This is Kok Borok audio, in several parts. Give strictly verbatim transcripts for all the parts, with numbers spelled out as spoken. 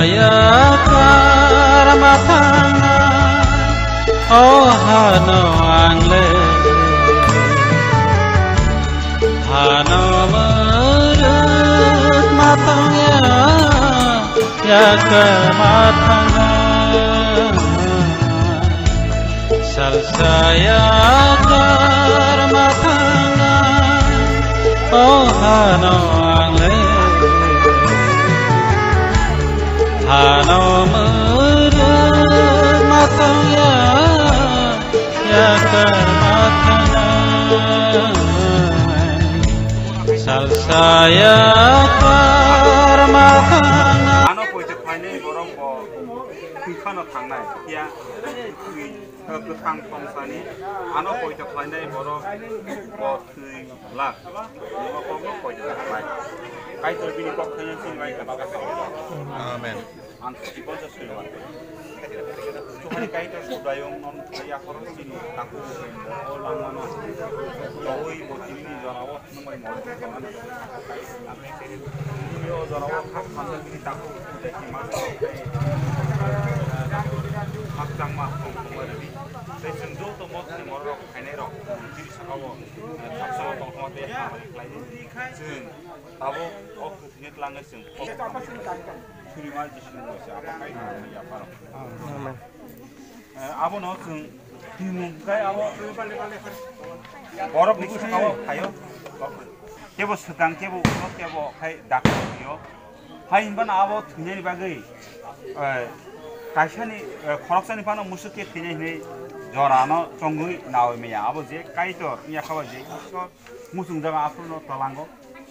Yakar ma thangna, o hano ang le. Hano murut ma thangya, yakar ma thangna. Salsa yakar ma thangna, o hano ang le. Hano murut ma thangya, yakar ma thangna. Salsa yakar ma thangna. Ano poito khlainai borok bo thwi phano thangnai, phiya thwi, eh, kwthang tongsani ano poito khlainai borok bo thwi glak. Nokno poito khlai. Kaitor bini kok thangya sini bai kata kata. Amen. Ang sibon sa suyo. Tuhai Kaitor Subraiyung non thaya horo sini taku o langmano. Jahoi bo tini ni jorao nungbai mo. Tini o jorao khak khamjak bini taku jai ki ma. Khak changma khong khong bai rani. Tei chwng joto mot ni morok khainai rok. Tini sakao khak changma tong thangma tei hamari khlai di. Chwng tabuk o kwthwini twlangwi chwng kok Surima Jisuni mungwi se abo kai ya pharo. Amen. Eh, abono chwng twimu kai abo borok ni sakao phaio. Kebo swkang, kebo ulo, kebo khai dakti phaio. Hai hinba no abo thwinani bagwi, eh, kaisani, eh, khoroksani phano musuk khe thwinai hinwi jorano chongwi nawi maya. Abo je Kaitor wngya kha ba je Ishwar muchungjak aphuru no twlango.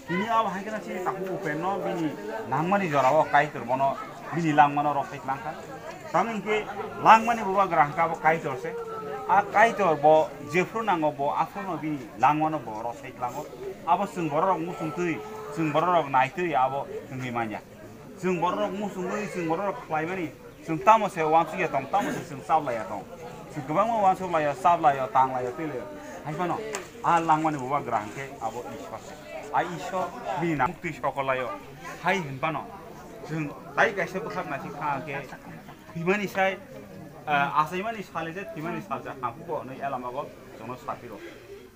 Tini abo hai kheno chini takhuk upen no bini nangmani jorao Kaitor bono bini langmano rosai tlang kha. Tamo hinkhe langmani bubagra hwnkha abo Kaitor se. A Kaitor bo jephru nango bo aphuru no bini langmano bo rosai tlango. Abo chwng bororok muchungtwi, chwng bororok naitwi abo wngwi manya. Chwng bororok muchungwi, chwng bororok khlaimani, chwng tamo se uansukya tong, tamo se chwng chaplaiya tong. Chwng kwbangma uansuk laio, chap laio, tang laio, twi laio. Hai phano, a langmani bubagra hwnkhe abo Ishwar se. A Ishwar bini nang muktwi sokol laio. Hai hwn phano, chwng tai kaisa bwkhak naisik kha hwnkhe, thwimani sai, ah, achaimani sale je thwimani salsa hamkhugo hwnwi elamago chwngno saphiro.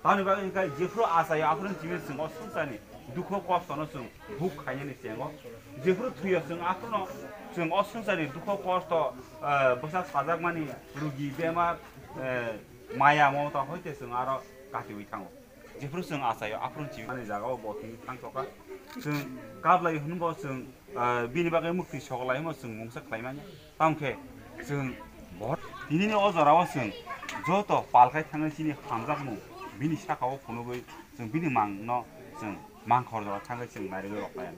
Tamoni bagwi hwnkhe jephru achaio aphuru chini chwng o swngcharni dukhu kostono chwng buk khainani chengo. Jephru thwiyo chwng aphruno chwng o swngcharni dukhu kosto, eh, bwsa sajakmani rugi bemar, eh, maya momota hoite chwng aro katiwi thango. Jephru chwng achaio aphuru chini jagao bo thwngwi thangtokha. Chwng kablai hwnbo chwng, eh, bini bagwi muktwi sokolai hwnbo chwng mungsa khlaimani. Tamokhe chwng bo tinini o jorao chwng joto palkhai thangwi chini hamjakmung bini sakao phunugwi chwng bini mangno chwng mangkhor jora thangwi chwng nairwgwi rwkhlai.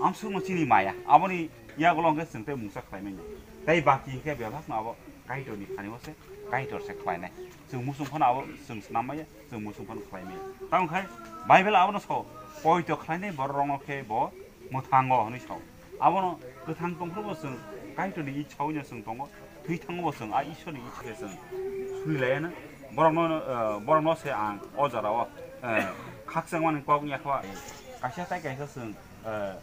Amsukno chini maya, aboni yagulo hwnkhe chwng tei mungsa khlaimani. Tei baki hwnkhe bebakno abo Kaitorni thani o se, Kaitor se khlainai. Chwng muchung phano abo chwng snam maya, chwng muchung phano khlai maya. Tamo khai Bible abono sao, poito khlainai bororokno khe bo mwthango hwnwi sao. Abono kwthang tongphuru bo chwng Kaitorni ichha wngya chwng tongo, thwi thango bo chwng a Ishwarni ichha khe chwng suri laiya na. Borokno, eh, borokno se ang o jorao, eh, khakchangmani kok wngya kha. Kaisa tai kaisa chwng, eh,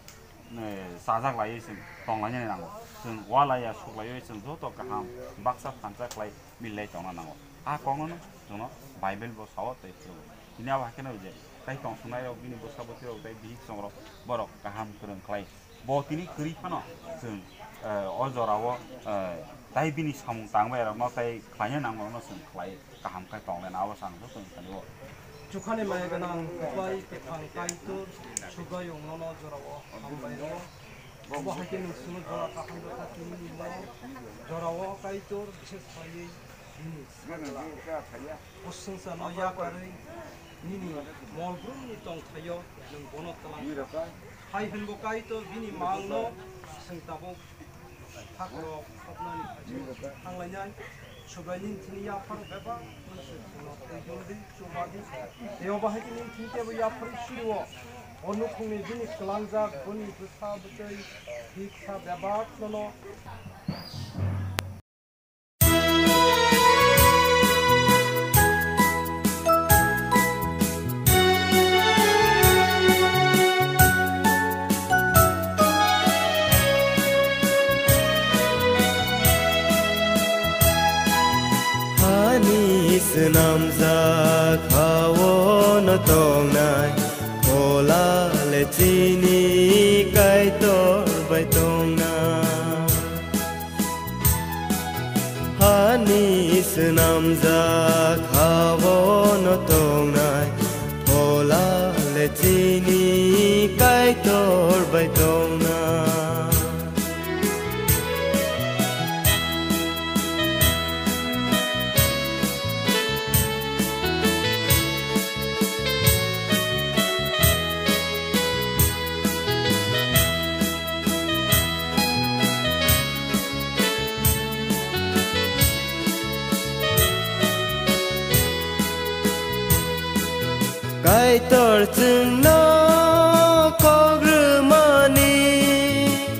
eh, chajak laiwi chwng tong lainani nango. Chwng ualaiya, suk laiwi chwng joto kaham baksa thansa khlai milai tongna nango. A kokno chwngno Bible bo sao tei phuru. Tini abo hai kheno je tai tong sungnai rok bini bwsa bwtwi rok tei bihik song rok borok kaham kwrwng khlai. Bo tini kwrwi phano chwng, eh, o jorao, eh, tai bini samung tangbai rokno tei khlaina nango rokno chwng khlai kaham khe tong laina abo chwng joto wng thani o. Chukhani maya gwnang Kubai kwthang Kaitor Subraiyung nono jorao hambai rwo. Obo hai khe nwng chwngno jora kaham rwkha tini ni jorao Kaitor bises khlaiwi bini sakla o swngcharno yakarwi nini mol brumni tongthaio nwng bono twlang kha. Hai hwnbo Kaitor bini mangno chwng tabuk hakrok hopnani khachu thanglainai. Subraiyung nini thani yaphar bebak nini se thangno tei joldi chubadi. Tei obo hai khe nini thani teibo yaphar siri-o. O nukhungni bini kwlangjak boni bwsa bwtwi thik sa bebak nono. Swnamjak ha-o no tongnai, phola le chini Kaitor bai tongnai. Hani swnamjak ha-o no tongnai, phola le chini Kaitor bai tongnai. Kaitor chwngno kok rwmani,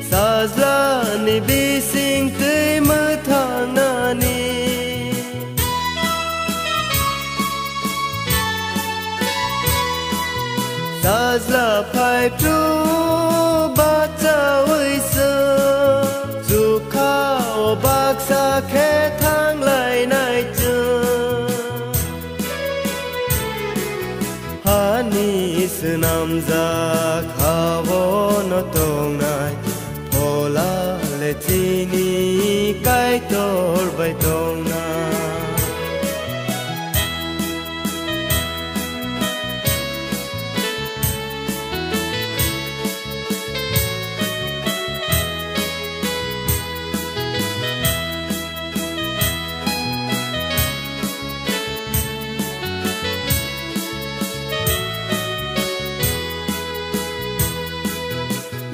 Sajlani bising twi mwthangnani. Sajla phai phru bachaui chwng, chukha o baksa khe thanglainai chwng. Hani swnamjak ha-o no tongnai, phola le chini Kaitor bai tongnai.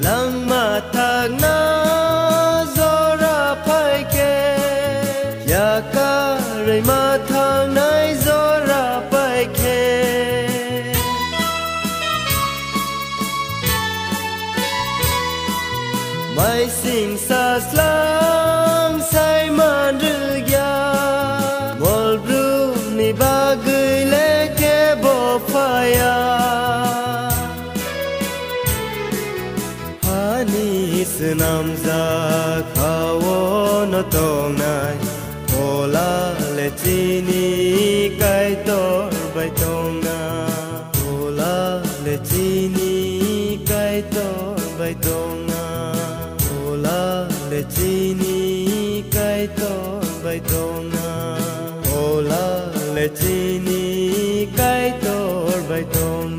Langma thangna jora phai khe, yakarwi ma thangnai jora phai khe. Maising sajlang saiman rwgya, mol brumni bagwi le kebo phaya. Hani swnamjak ha-o no tongnai, phola le chini Kaitor bai tongnai. Phola le chini Kaitor bai tongnai. Phola le chini Kaitor bai tongnai. Phola le chini Kaitor bai tongnai.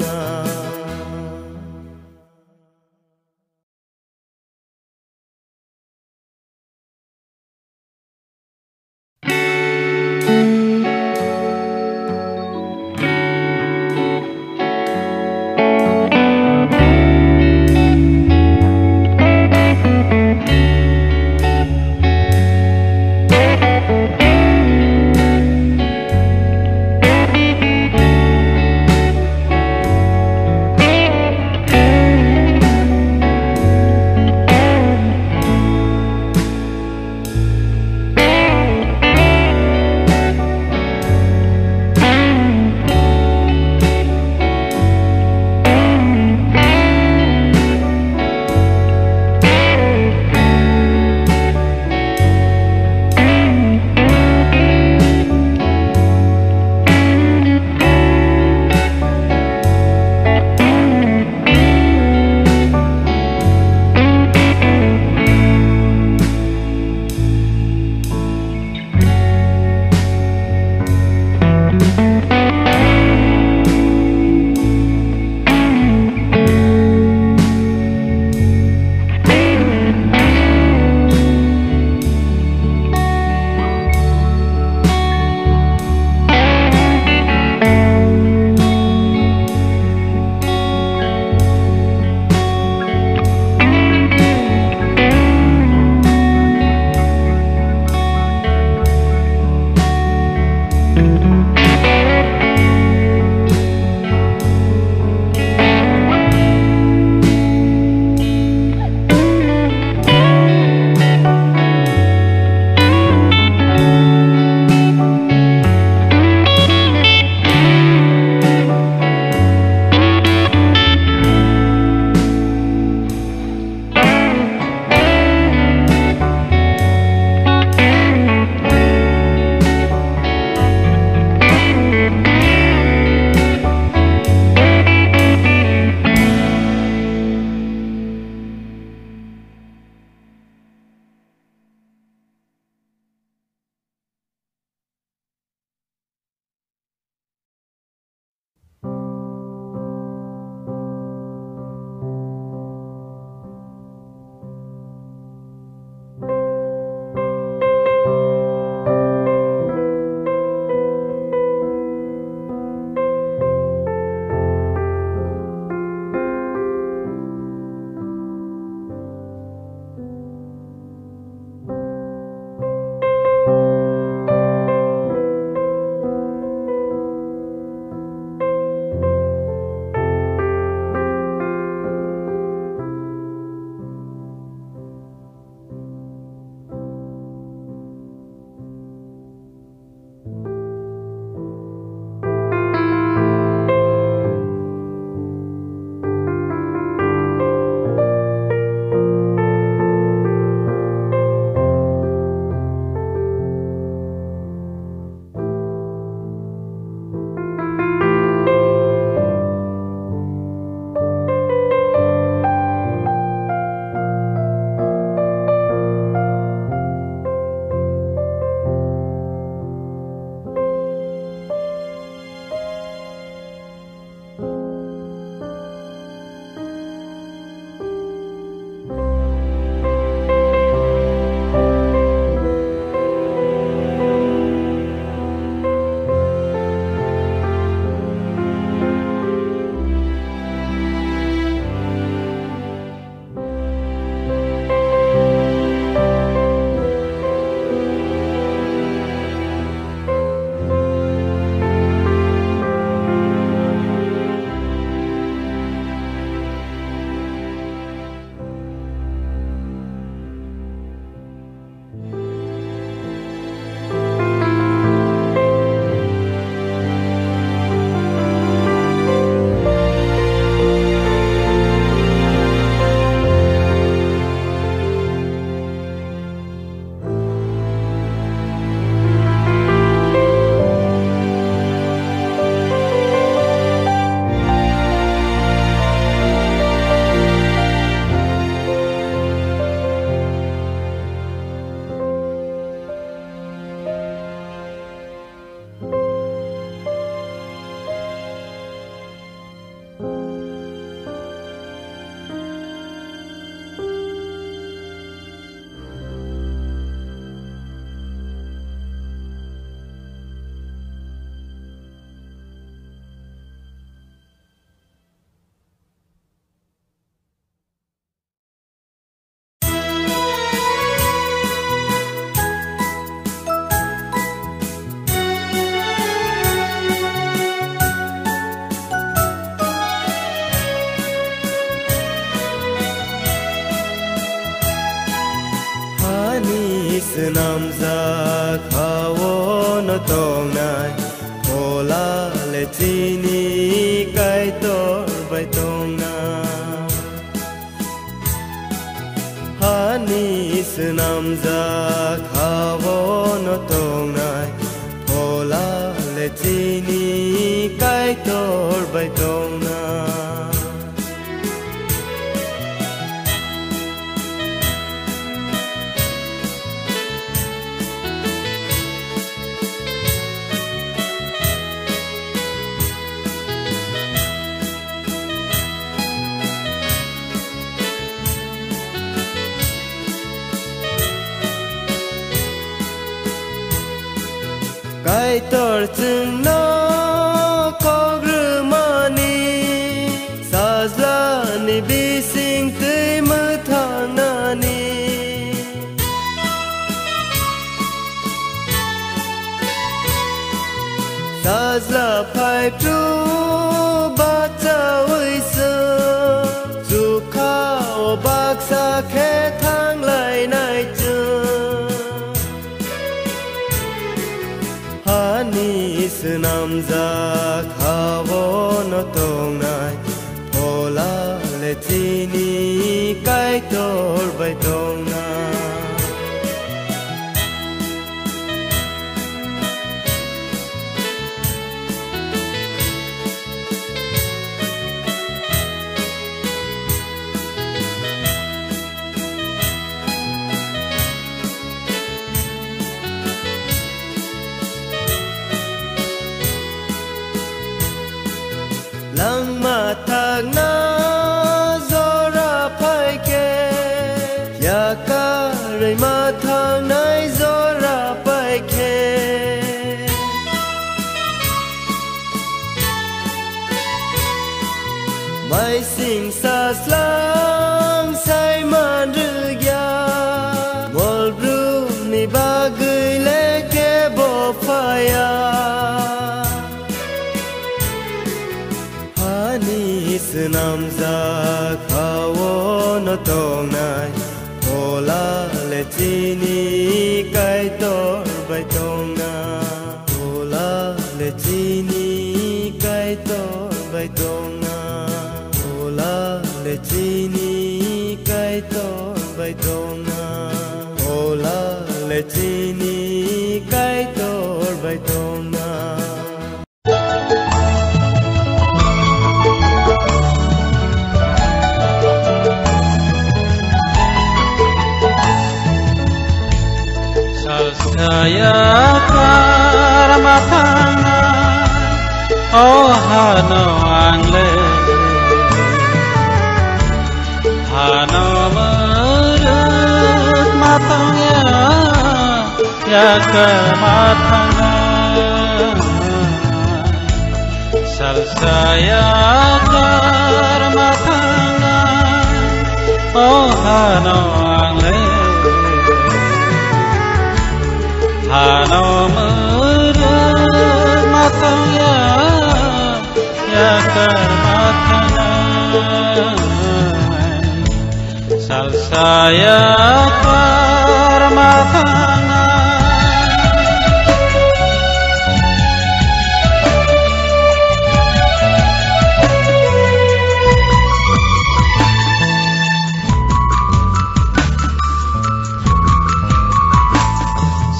tongnai, phola le chini Kaitor bai tongnai. Hani swnamjak ha-o no tongnai, phola le chini Kaitor bai tongnai. Kaitor chwngno kok rwmani, sajlani bising twi mwthangnani. Sajla phai phru bachaui chwng, chukha o baksa khe thanglainai chwng. Hani swnamjak ha-o no tongnai, phola le chini Kaitor bai tongnai. Langma thangna jora phai khe, yakarwi ma thangnai jora phai khe. Maising saslang saiman rwgya, mol brumni bagwi le kebo phaya. Hani swnamjak ha-o no tongnai, phola le chini Kaitor bai tongnai. Phola le chini Kaitor bai tongnai. Phola le chini Kaitor bai tongnai. Phola le chini Kaitor bai tongnai. Salsaya karma thangna, o hano angle, hano murut matangya. Yakar ma thangna, salsaya karma thangna, o hano angle, hano murut matangya, yakar ma thangna. Salsaya karma thangna.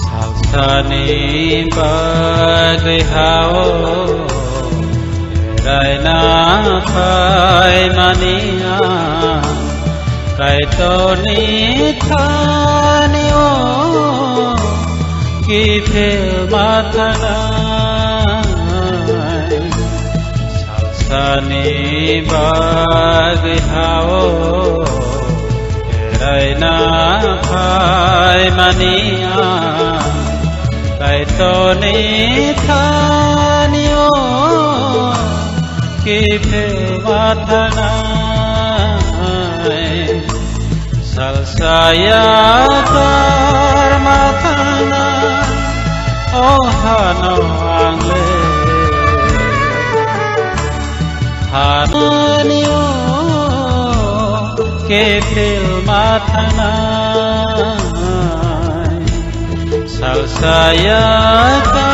Salsani bagwi ha-o raina phaimani ang, Kaitorni thani-o kiphil ma thangnai. Salsani bagwi ha-o raina phaimani ang, Kaitorni thani-o kiphil ma thangnai. Salsaya karma thangna, o hano angle, hano ni-o kiphil ma thangnai. Salsaya ka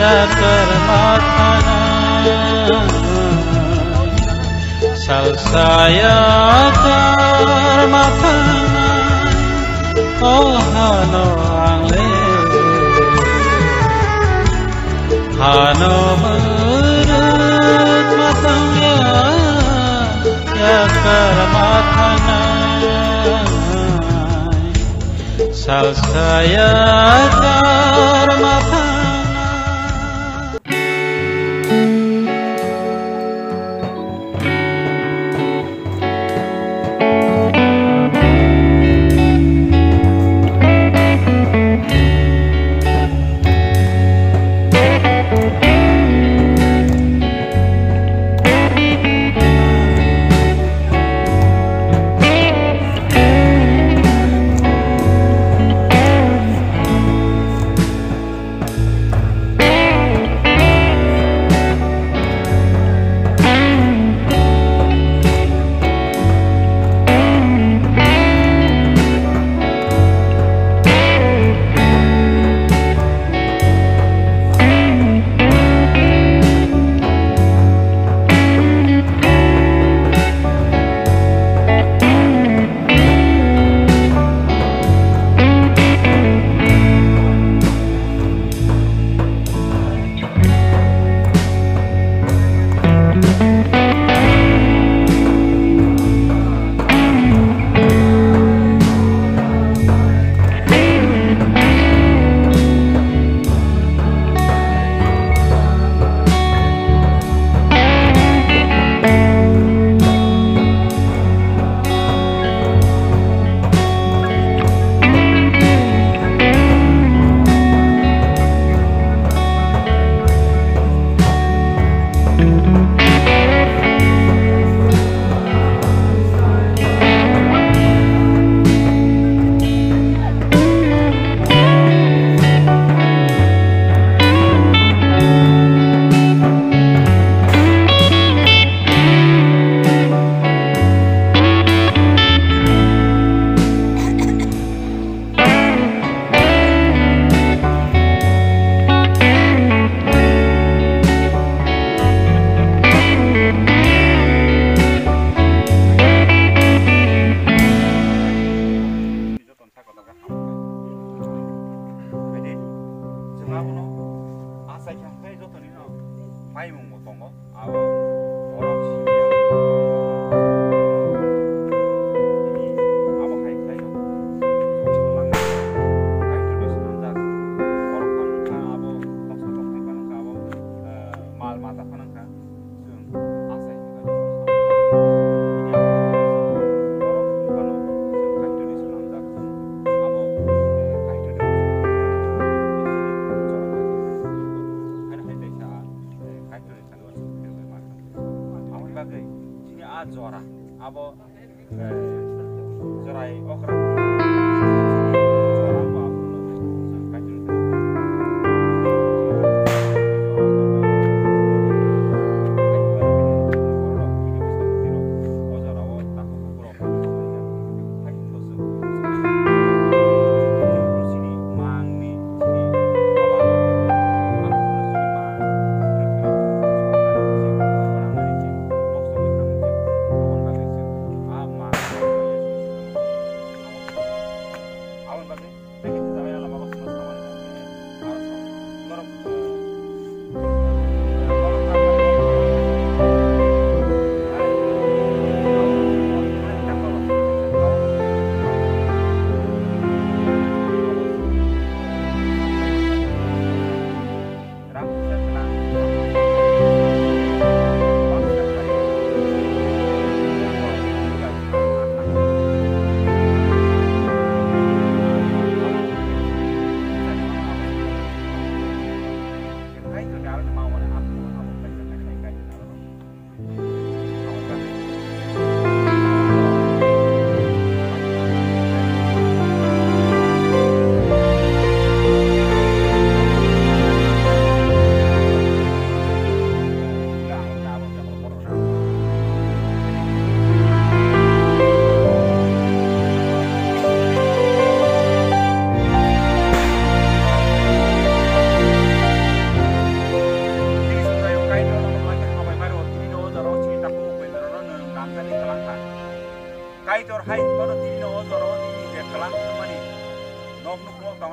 Karma thana, salsaya karma thana, o hano ang le, hano murut matang ya, ya karma thana. Salsaya karma thana. Haidi, chwng abono achai khe hwnkhe joto nino maimung bo tongo. Abo borok simi ya. Abo hai khlai no. Kaitor ni swnamjak. Borok phano wngkha abo tongsa tongthai phano wngkha abo, eh, mal mata phano wngkha. Chwng achai khe kaitor ni swnamjak. Borok phano chwng kaitor ni swnamjak. Abo, eh, kaitor ni swnamjak. Haino hai teisa, eh, kaitor ni swnamjak. Aboni bagwi chini a jora abo, eh, jorai okra.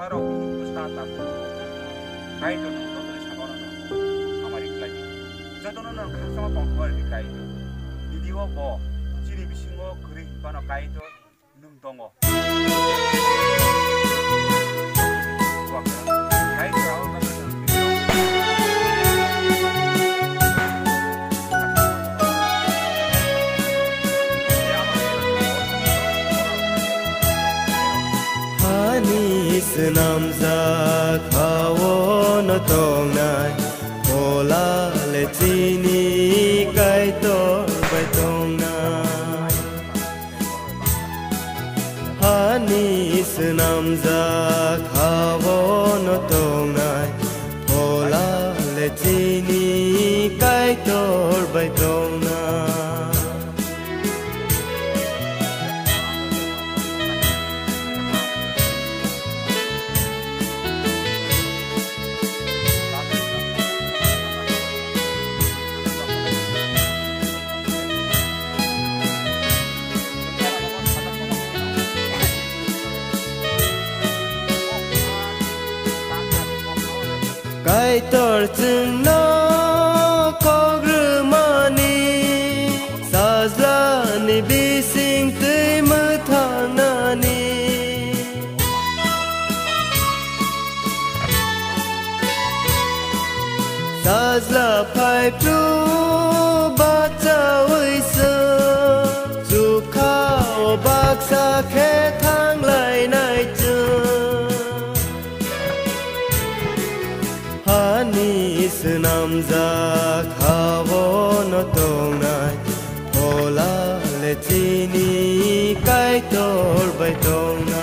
Rok bwsa tabuk. Kaitor nwng jotono sakno hamari khlai di. Jotono nwng khakchangma tongthokma rw di Kaitor. Video bo chini bisingo kwrwi hinphano Kaitor nwng tongo. Hani swnamjak ha-o no tongnai, phola le chini Kaitor bai tongnai. Hani swnamjak ha-o no tongnai, phola le chini Kaitor bai tongnai. Kaitor chwngno kok rwmani, sajlani bising twi mwthangnani. Sajla phai phru bachaui chwng, chukha o baksa khe thanglainai chwng. Hani swnamjak ha-o no tongnai, phola le chini Kaitor bai tongnai.